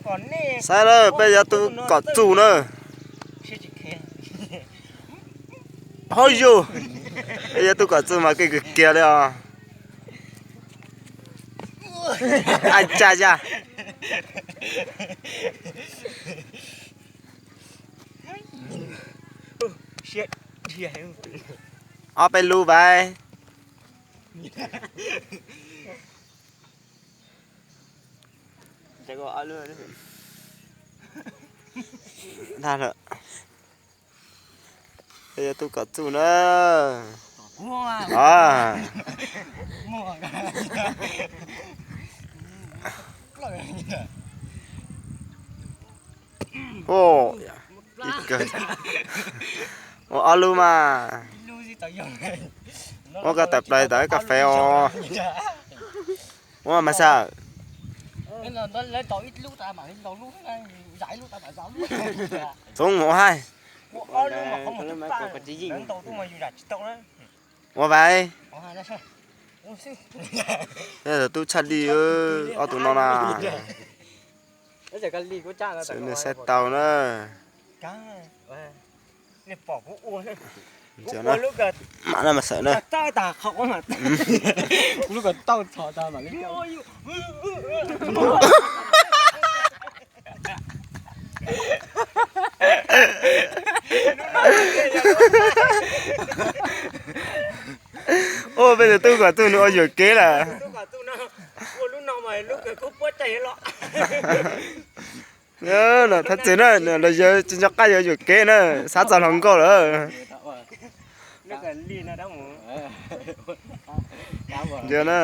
Saib na, peb yuav tub kom txuj na. Hauj yus, peb yuav tub kom txuj mas keej kiag kiag li os. Ai tsa ya. Ob peb lub vais. Dag lawm. Peb yuav tub kom txuj na. Ua ob lub mas. Muab koj tawm plaws tawm kas fes os. Ua mas xav. Txoov mus haib. Ua vais. Tub tshaj lij ob tug no na. Nws saib tau na. Mam no mas xawm na. Ua peb tus tub kom txuj nws ua yuam kev lawm. Thab txwv na, los yawg tsis nco qab yuav yuam kev na, xav txog hluas nkauj lawm. Yog na.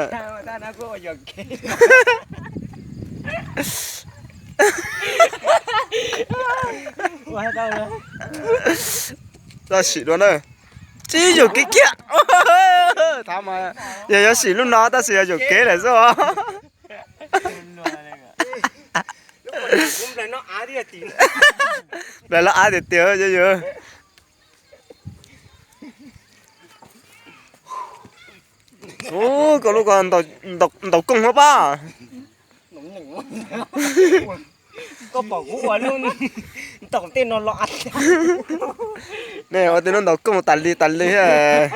Tab sis dua na, tsis yuam kev kiag. Thaum mas yog yuav sim lub no tab sis yog yuam kev lawm xwb os. Nplaim los av tiag tiag yog yog. Ub, koj lub ko ntaus kooj hov pab. Koj pom kuv ua lub ntaus tej no los av. Nej ua tej lub ntaus kooj tas li tas li thiab.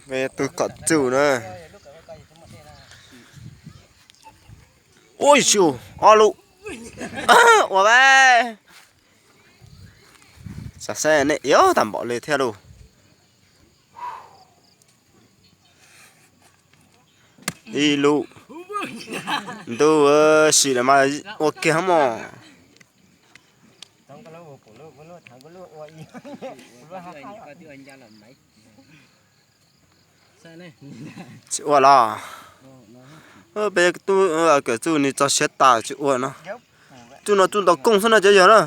Peb tug kom txuj na. Ua xyu, ob lub. Ua ve. Xav saib nej iab tag npaum li thiab lauj. Ib lub. Ntuj, sim lawm mas ua kiag mog. Tsis ua los? Peb tub kawm txuj nws txog siav tas tsis ua no. Txuj no txuj ntaus kooj xwb no cov yawg na.